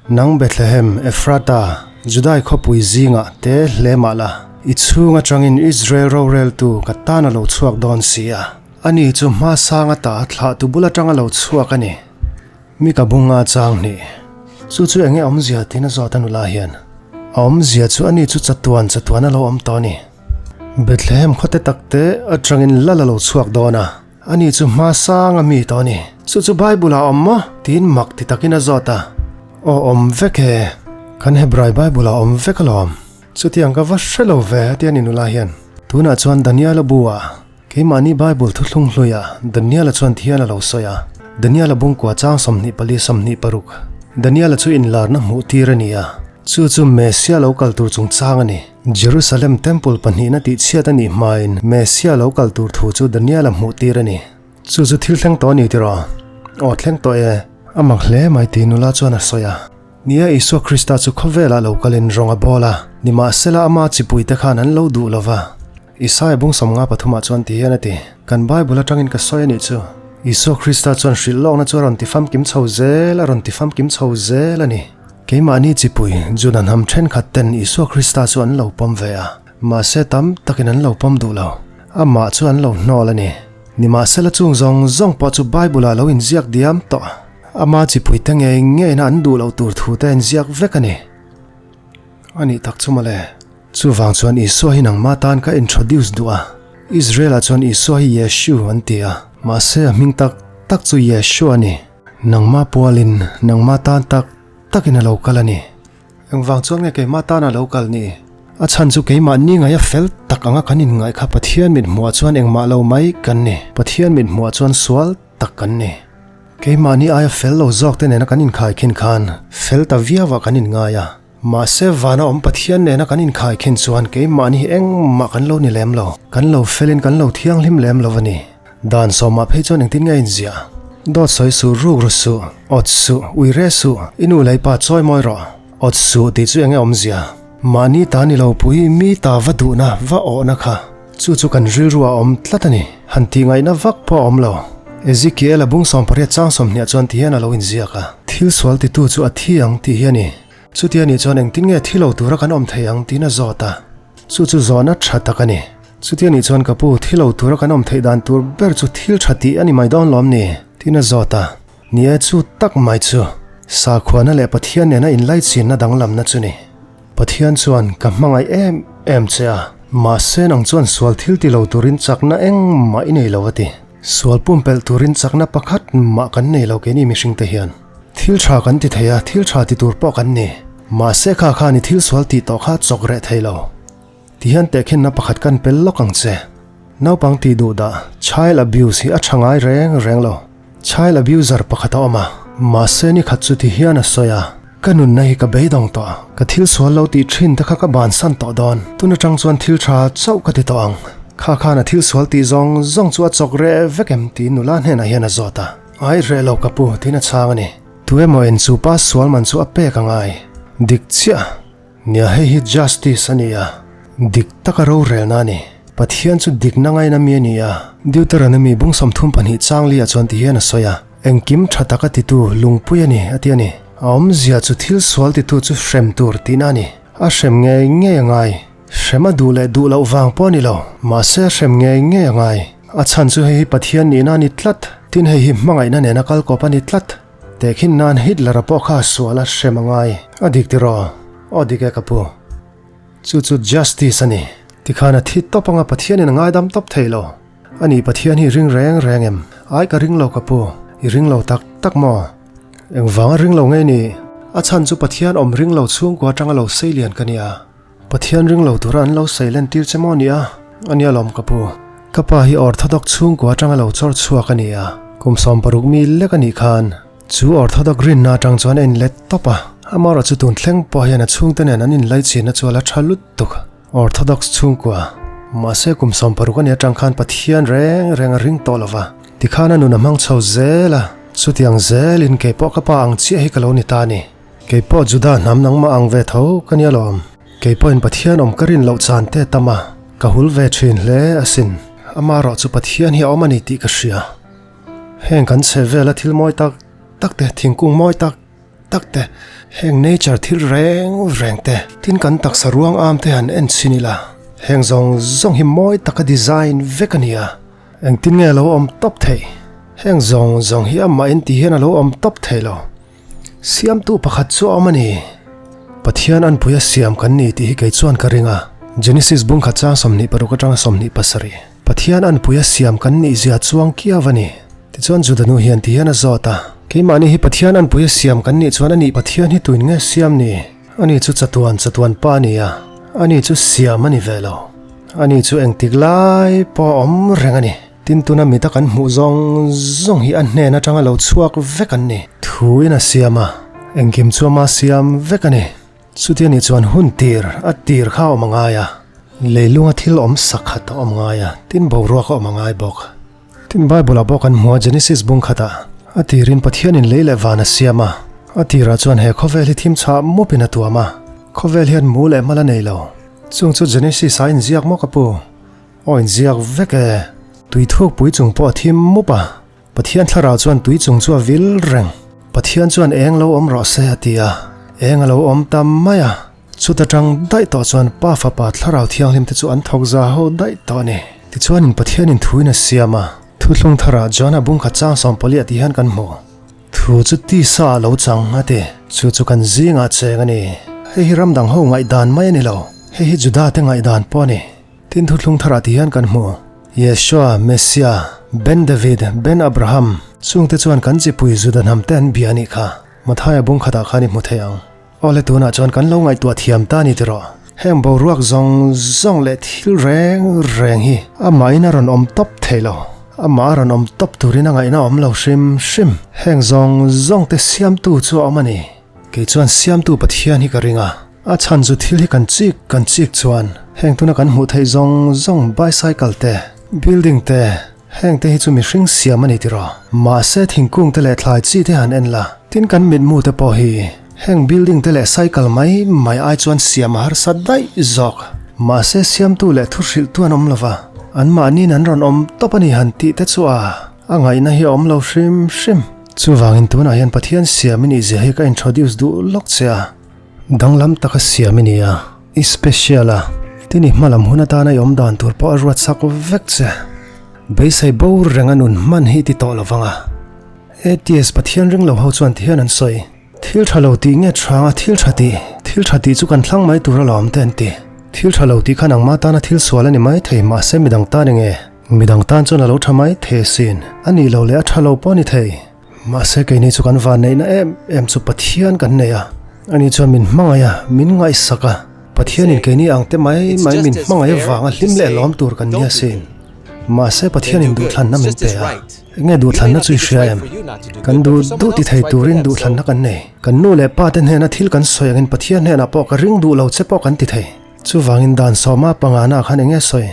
Nang Bethlehem, Ephrata, Judai khawpui zingah te hle mah la, i chhung atangin Israel roreltu ka tan a lo chhuak dawn si a. Ani chu hma sang ata thlahtu bul atanga lo chhuak a ni. Mi ka bunga chang hnih. Chu chu enge awmzia tiin a zawt a nula hian. A awmzia chu ani chu chatuan chatuan a lo awm tawh a ni. Bethlehem khawte takte atangin lal a lo chhuak dawn a. Ani chu hma sang a mi tawh a ni. Chu chu Bible ah a awm maw? tiin mak ti takin a zawt a. Aw awm vek e. Kan Hebrai Bible ah a awm vek alawm. Chutiang ka va hre lo ve a ti a ni nula hian. Tunah chuan Daniela bu ah Keimahni Bible thuthlung hluiah Daniela chuan thian a lo sawi a, Daniela bungkua chang 24 26. Daniela chu inlarna hmuh tir a ni a, chu chu Messia lo kal tur chungchang a ni. Jerusalem Temple pahnihna tihchhiat a nih hmain Messia lo kal tur thu chu Daniela hmuh tir a ni. Chu chu thil thleng tawh a ni tiraw? Aw thleng tawh e. A mak hle mai tih nula chuan a sawi a. Nia Isua Krista chu khawvelah lo kalin rawng a bawl a, nimahsela ama chipuite khan an lo duh lova. Isaiah bung sawmnga pathumah chuan ti hian a ti, Kan Bible atangin ka sawi a nih chu. Isua Krista chuan hrilh lawkna chu a rawn ti famkim chho zel, a rawn ti famkim chho zel a ni. Keimahni chipui, Juda hnam thenkhat ten Isua Krista chu an lo pawm ve a, mahse tam takin an lo pawm duh lo. Amah chu an lo hnawl a ni. Nimahsela chung zawng zawng pawh chu Bible-ah lo inziak diam tawh. Ama chipui te ngei ngeina an duh loh tur thu te inziak vek a ni. A nih tak chu mawle. Chuvang chuan Isua hi nangmah tan ka introduce duh a. Israel-ah chuan Isua hi Yeshu an ti a, mahse a hming tak tak chu Yeshua a ni. Nangmah pualin nangmah tan tak takin a lo kal a ni. Engvang chuan nge keimah tana lo kal ni? A chhan chu keimah ni ngaia fel tak anga kan inngaih kha Pathian mit hmuhah chuan engmah lo mai kan ni. Pathian mit hmuhah chuan sual tak kan ni. Keimahni aia fel lo zawk te nena kan inkhaikhin khan fel ta viauah kan inngai a. Mahse vana awm Pathian nena kan inkhaikhin chuan keimahni hi engmah kan lo ni lem lo. Kan lo felin kan lo thianghlim lem lo a ni. Dan sawmah phei chuan engtin nge a inziah? Dawt sawi suh, ruk ru suh, awt suh, ui re suh, i nu lei pa chawi mawi rawh. Awt suh tih chu enge awmzia? Mahni ta ni lo pui mi ta va duhna, va awhna kha. Chu chu kan rilru a awm tlat a ni. Han tih ngaihna vak pawh a awm lo. Ezekiel a bung 80 chang 20 chuan ti hian a lo inziak a. Thil sual titu chu a thi ang tih hi a ni. Chutia nih chuan engtin nge thi lo tura kan awm thei ang tiin a zawt a. Chu chu zawhna tha tak a ni. Chutia nih chuan ka pu, thi lo tura kan awm theih dan tur ber chu thil tha tih a ni mai dawn lawm ni? tiin a zawt a. Ni e, chu tak mai chu sakhuana leh Pathian nena inlaichinna danglamna chu ni. Pathian chuan ka hmangaih em em che a, mahse nang chuan sual thil ti lo turin chakna engmah i nei lo a ti. Sual pumpelh turin chakna pakhat mah kan nei lo keini mihringte hian. Thil tha kan ti thei a, thil tha ti tur pawh kan ni. Mahse kha khan i thil sual tih tawh kha chawk reh thei lo. Tihian tehkhinna pakhat kan pel lawk ang che. Naupang tih duh dah, child abuse hi a tha ngai reng reng lo. Child abuser pakhat a awm a, mahse ni khat chu tihian a sawi a, Ka nunna hi ka beidawng tawh, ka thil sual lo tih thin te kha ka bansan tawh dawn, tun atang chuan thil tha chauh ka ti tawh ang. Kha khan a thil sual tih zawng zawng chu a chawk reh vek em tiin nula hnenah hian a zawt a. Ai reh lo ka pu tiin a chhang a ni. Tu emaw in chu pa sual man chu a pek a ngai. Dik chiah. Nia hei hi justice a ni a, dik taka rorelna a ni. Pathian chu dikna ngaina mi a ni a. Deuteronomy bung 32 chang liah chuan ti hian a sawi a, Engkim tha taka titu lungpui a ni a ti a ni. A awmzia chu thil sual titu chu hrem tur tihna a ni. A hrem ngei ngei a ngai. Hrem a duh leh duh loh vang pawh a ni lo. Mahse a hrem ngei ngei a ngai. A chhan chu hei hi Pathian nihna a ni tlat. Tin hei hi hmangaihna nena kal kawp a ni tlat. Tehkhin nan Hitler-a pawh kha a sual a hrem a ngai. A dik tiraw? Aw dik e ka pu. Chu chu justice a ni. Tikhan a thi tawp anga Pathianin a ngaidam tawp thei lo. A ni Pathian hi i ring reng reng em? Ai ka ring lo ka pu. I ring lo tak tak maw? Engvanga ring lo ngei ni? A chhan chu Pathian awm ring lo chhungkua atanga lo sei lian ka nia. Pathian ring lo tura an lo sei len tir che maw nia? A nia lawm ka pu. Ka pa hi Orthodox chhungkua atanga lo chawr chhuak a ni a, kum 60 mi lek a nih khan chu Orthodox rinna atang chuan a inlet tawp a. Amaherawh chu tun thleng pawh hian a chhungte nen an inlaichinna chu a la tha lutuk Orthodox chhungkua. Mahse kum 60 a nih atang khan Pathian reng reng a ring tawh lo va, tikhan a nun a hmang chho zel a, chutiang zelin keipawh ka pa ang chiah hi ka lo ni ta a ni. Keipawh Juda hnam nangmah ang ve tho ka nia lawm. Keipawhin Pathian awm ka rin loh chan te tam a, ka hul ve thin hle asin. Amaherawh chu Pathian hi a awm a ni tih ka hria. Heng kan chhe vela thil mawi tak tak te, thingkung mawi tak tak te, heng nature thil reng reng te, tin kan taksa ruang am te han en chhin ila, heng zawng zawng hi mawi taka design vek a ni a, engtin nge a lo awm tawp theih? Heng zawng zawng hi amah in ti hian a lo awm tawp thei lo. Siamtu pakhat chu a awm a ni. Pathian anpui a siam kan ni tih hi kei chuan ka ring a, Genesis bungkhat chang 26 atanga 27. Pathian anpui a siam kan nih zia chuang kiau a ni. Tichuan Juda nu hian ti hian a zawt a, Keimahni hi Pathian anpui a siam kan nih chuan ani Pathian hi tuin nge siam ni? Ani chu chatuan chatuan pa a ni a, ani chu siam a ni ve lo. Ani chu engtik lai pawh a awm reng a ni. Tin tuna mita kan hmuh zawng zawng hi a hnen atanga lo chhuak vek an ni. Thu in a siam a, engkim chu ama siam vek a ni. Chuti anih chuan hun tir a tir kha a awm a ngai a, leilunga thil awm sakhat a awm ngai a, tin boruak a awm a ngai bawk. Tin Bible ah pawh kan hmu a Genesis bung khatah a tirin Pathianin lei leh van a siam a, a tirah chuan he khawvel hi thim chhah mupin a tuam a, khawvel hian mu leh mal a nei lo. Chung chu Genesis ah a inziak maw ka pu? Aw inziak vek e. Tui thukpui chung pawh a thim mup a, Pathian thlarau chuan tui chung chu a vil reng. Pathian chuan eng lo awm rawh se a ti a, eng a lo awm ta mai a. Chuta tang daih tawh chuan Pa Fapa Thlarau Thianghlim te chu an thawk za ho daih tawh a ni. Tichuanin Pathianin thuin a siam a, Thuthlung tharah John-a bungkhat chang sawmpali a ti hian kan hmu. Thu chu tisa a lo chang a ti. Chu chu kan zingah cheng a ni. Hei hi ram dang ho ngaihdan mai a ni lo. Hei hi Juda te ngaihdan pawh a ni. Tin Thuthlung tharah ti hian kan hmu. Yeshua, Messiah, Ben David, Ben Abraham, chungte chuan kan chipui Juda hnam te an bia a nih kha. Mathaia bungkhatah khan i hmu thei ang. Awle tunah chuan kan lo ngaihtuah thiam ta ni tiraw? Heng boruak zawng zawng leh thil reng reng hi amahin a rawn awm tawp thei lo. Amah a rawn awm tawp turin a ngaihna awm lo hrim hrim. Heng zawng zawng te siamtu chu a awm a ni. Kei chuan siamtu Pathian hi ka ring a. A chhan chu thil hi kan chik kan chik chuan heng tuna kan hmuh theih zawng zawng bicycle te, building te, Heng te hi chu mihring siam a ni tiraw? Mahse thingkung te leh thlai chi te han en la, tin kan mitmu te pawh hi heng building te leh cycle mai mai ai chuan siam a harsa daih zawk. Mahse siamtu leh thu hrilhtu an awm lova, anmahniin an rawn awm tawp a ni han tih te chu a a ngaihna hi a awm lo hrim hrim. Chuvangin tunah hian Pathian siam i nih zia hi ka introduce duh lawk che a, danglam taka siam i ni a. I special a, tin i hmalam hun atana i awm dan tur pawh a ruat sak vek che. Beisei bo reng a nun hman hi i ti tawh lo vang a. Atheist Pathian ring lo ho chuan ti hian an sawi. Thil tha lo tih nge tha anga thil tha tih, thil tha tih chu kan thlang mai tur alawm te an ti. Thil tha lo tih kha nangmah tana thil sual a ni mai thei mahse midang tan enge? Midang tan chuan a lo tha mai thei asin. A nih lo leh a tha lo pawh a ni thei. Mahse keini chu kan van neihna em em chu Pathian kan nei a, ani chuan min hmangaih a, min ngaihsak a, Pathianin keini ang te mai mai min hmangaih avanga hlim leh lawm tur kan ni asin. Mahse Pathianin duhthlanna min pe a, enge duhthlanna chu i hria em? Kan duh duh ti thei turin duhthlanna kan nei. Kan nu leh pa te hnena thil kan sawi angin Pathian hnenah pawh ka ring duh lo che pawh kan ti thei. Chuvangin dan sawma pangana khan enge sawi?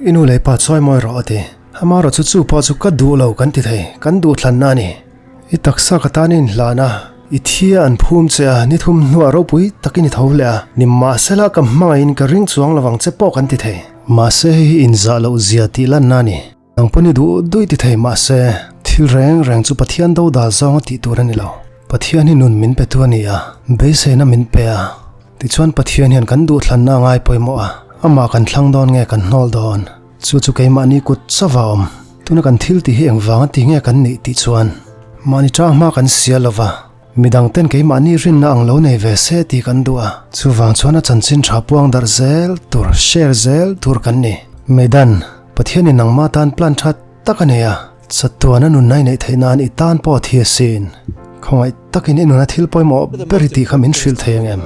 I nu leh pa chawi mawi rawh a ti. Amarawh chu chu pawh chu ka duh lo kan ti thei, kan duhthlanna a ni. I taksa ka tan i inhlan a, i thi a an phum che a, ni thum hnuah ropui takin i tho leh a, nimahsela ka hmangaihin ka ring chuang lovang che pawh kan ti thei. Mahse hei hi inzah loh zia tih lanna a ni. Nang pawn i duh duh i ti thei mahse thil reng reng chu Pathian dodal zawng a tih tur a ni lo. Pathian hi nun min petu a ni a, beiseina min pe a. Tichuan Pathian hian kan duhthlanna a ngai pawimawh a, amah kan thlang dawn nge kan hnawl dawn? Chu chu keimahni kut chauh a awm. Tuna kan thil tih hi engvanga ti nge kan nih tih chuan mahni tang hma kan sia lo va, midang ten keimahni rinna ang lo nei ve se tih kan duh a. Chuvang chuan a chanchin tha puang darh zel tur, share zel tur kan ni. Meidan, Pathianin nangmah tan plan tha tak a nei a, chatuana nunna i neih theih nan i tan pawh a thi asin. Khawngaih takin i nuna thil pawimawh ber i tih kha min hrilh thei ang em?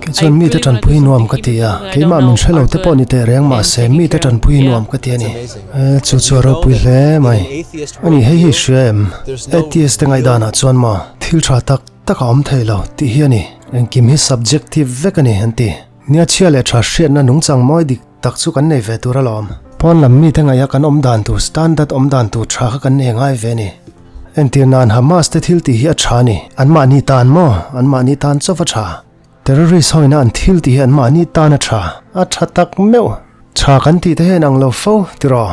Kei chuan mite tanpui hi nuam ka ti a, keimah min hre lo te pawh ni teh reng mahse mite tanpui hi nuam ka ti a ni. E, chu chu a ropui hle mai. A ni, hei hi i hria em? Atheist te ngaihdanah chuan maw thil tha tak tak a awm thei lo tih hi a ni. Engkim hi subjective vek a ni an ti. Nia chhia leh tha hriatna nungchang mawi dik tak chu kan nei ve tur alawm. Pawn lam mite ngaih a kan awm dan tur standard awm dan tur tha kha kan nei ngai ve a ni. Entir nan Hamas te thil tih hi a tha a ni. Anmahni tan maw? Anmahni tan chauh a tha. Terrorist ho ina an thil tih hi anmahni tan a tha. A tha tak meuh. Tha kan tih te hian ang lo fo tiraw?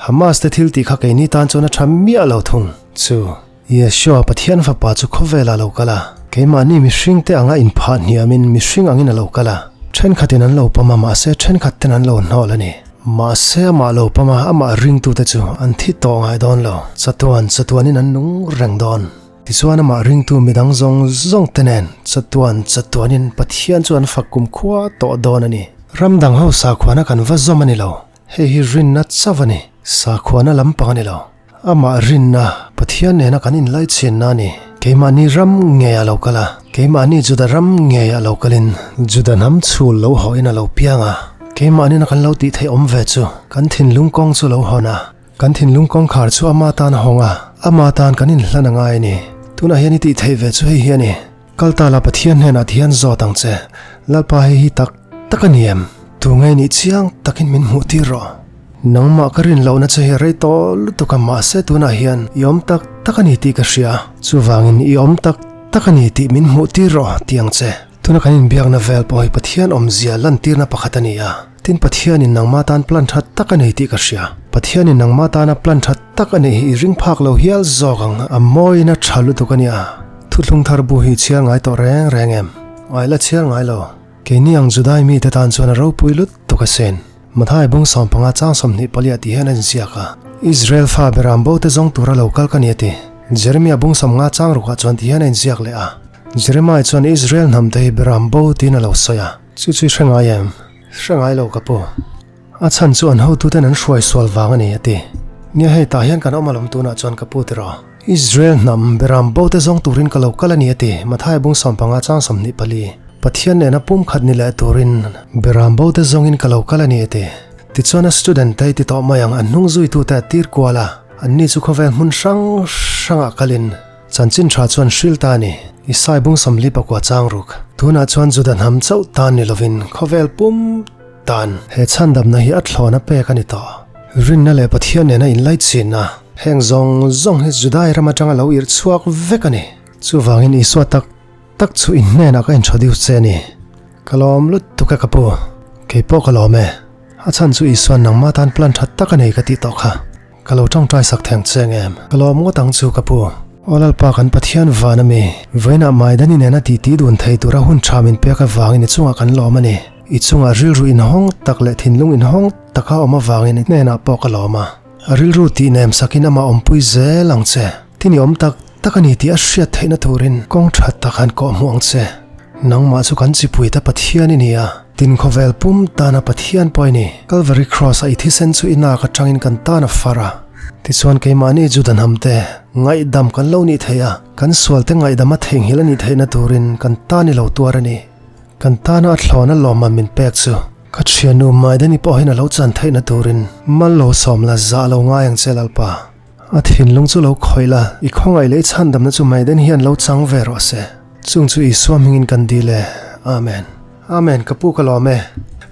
Hamas te thil tih kha keini tan chuan a tha miah lo thung. Chu. Yeshua Pathian fapa chu khawvelah lo kal a. Keimahni mihringte anga inphah hniamin mihring angin a lo kal a, thenkhatin an lo pawm a, mahse thenkhat ten an lo hnawl a ni. Mahse amah lo pawm a, amah ringtute chu an thi tawh ngai dawn lo, chatuan chatuanin an nung reng dawn. Tichuan amah ringtu midang zawng zawng te nen chatuan chatuanin Pathian chu an fak kumkhua tawh dawn a ni. Ram dang ho sakhuana kan va zawm a ni lo, hei hi rinna chauh a ni, sakhuana lampang a ni lo. Amah rinna Pathian nena kan inlaichinna a ni. Keimahni ram ngei a lo kal a, keimahni Juda ram ngei a lo kalin Juda hnam chhul lo hawhin a lo piang a. Keimahnin a kan lo tih theih awm ve chu kan thinlung kawng chu lo hawn a, kan thinlung kawngkhar chu ama tan a hawng a, ama tan kan inhlan a ngai a ni. Tunah hian i tih theih ve chu hei hi a ni. Kal ta la Pathian hnenah ti hian zawt ang che, Lalpa hei hi tak tak a ni em? Tu ngei nih chiang takin min hmuh tir rawh. Nangmah ka rin lohna che hi rei tawh lutuk a mahse tunah hian i awm tak tak a ni tih ka hria. Chuvangin i awm tak tak a ni tih min hmuh tir rawh ti ang che. Tuna kan inbiakna vel pawh hi Pathian awmzia lantirna pakhat a ni a. Tin Pathianin nangmah tan plan tha tak a nei tih ka hria. Pathianin nangmah tana plan tha tak a neih hi i ring phak lo hial zawk ang. A mawiin a tha lutuk a nia. Thuthlung thar bu hi chhiar ngai tawh reng reng em? Ngai la chhiar ngai lo. Keini ang Judai mite tan chuan a ropui lutuk a sin. Mathai bung 15 chang 20 paliah tih hian a inziak a. Israel fa beram bo te zawng tura lo kal ka ni a ti. Jeremia bung 50 chang rukah chuan tih hian a inziak leh a. Jeremiah chuan Israel hnam te hi beram bo tiin a lo sawi a. Chu chu i hre ngai em? Hre ngai lo ka pu. A chhan chu an hotuten an hruai sual vang a ni, a ti. Nia hei tah hian kan awm alawm tunah chuan ka pu tiraw. Israel hnam beram bo te zawng turin ka lo kal a ni, a ti. Mathai bung 15 chang 24. Pathian nena pumkhat ni leh turin beram bo te zawngin ka lo kal a ni, a ti. Tichuan a student te i ti tawh mai ang, an hnung zuitute a tir kual a, anni chu khawvel hmun hrang hrangah kalin, Chanchin tha chuan hril ta a ni. Isai bung 40 pakua chang ruk. Tunah chuan Juda hnam chauh tan ni lovin khawvel pum tan he chhandamna hi a thlawn a pek a ni tawh. Rinna leh Pathian nena inlaichinna heng zawng zawng hi Judai ram atanga lo irh chhuak vek a ni. Chuvangin Isua tak tak chu in hnenah ka introduce che a ni. Ka lawm lutuk e ka pu. Kei pawh ka lawm e. A chhan chu Isuan nangmah tan plan tha tak a nei ka tih tawh kha. Ka lo tawngtai sak theng che ngem? Ka lawm ngawt ang chu ka pu. Aw Lalpa kan Pathian van a mi, vawiinah Maidani nena titi dun thei tura hun tha min pek avangin i chungah kan lawm a ni. I chungah rilru inhawng tak leh thinlung inhawng taka awm avangin i hnenah pawh ka lawm a. A rilru tih nem sakin amah awmpui zel ang che. Tin i awm tak tak a ni tih a hriat theihna turin kawng tha tak han kawhhmuh ang che. Nangmah chu kan chipuite Pathian i ni a, tin khawvel pum tana Pathian pawh i ni. Calvary Cross-a i thisen chu i nak atangin kan tan a far a. Tichuan keimahni Juda hnamte ngaihdam kan lo nih theih a, kan sualte ngaihdam a theihnghilh a nih theihna turin kan tan i lo tuar a ni. Kan tana a thlawn a lawmman min pek chu ka thiannu Maideni pawhin a lo chan theihna turin mal lo sawm la zah lo ngai ang che Lalpa. A thinlung chu lo khawih la, i khawngaih leh i chhandamna chu Maiden hian lo chang ve rawh se. Chung chu Isua hmingin kan dil e. Amen. Amen, ka pu ka lawm e.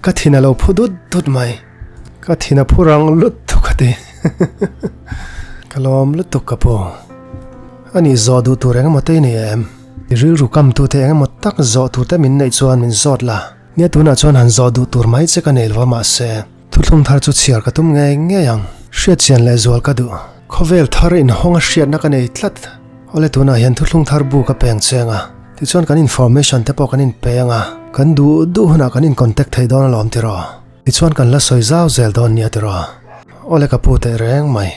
Ka thin a lo phu dut dut mai. Ka thin a phu rang lutuk a ti. Ka lawm lutuk ka pu. A nih zawh duh tur engemaw te i nei em? I rilru kamtute engemaw tak zawh turte min neih chuan min zawt la. Nia tunah chuan han zawh duh tur mai che ka nei lo a mahse. Thuthlung thar chu chhiar ka tum ngei ngei ang. Hriatchian leh zual ka duh. Khawvel thar inhawng a hriatna ka nei tlat. Awle tunah hian thuthlung thar bu ka peng cheng a, tichuan kan information te pawh kan inpeng a, kan duh duh hunah kan in contact thei dawn alawm tiraw? Tichuan kan la sawi zau zel dawn nia tiraw? Awle ka pu teh reng mai.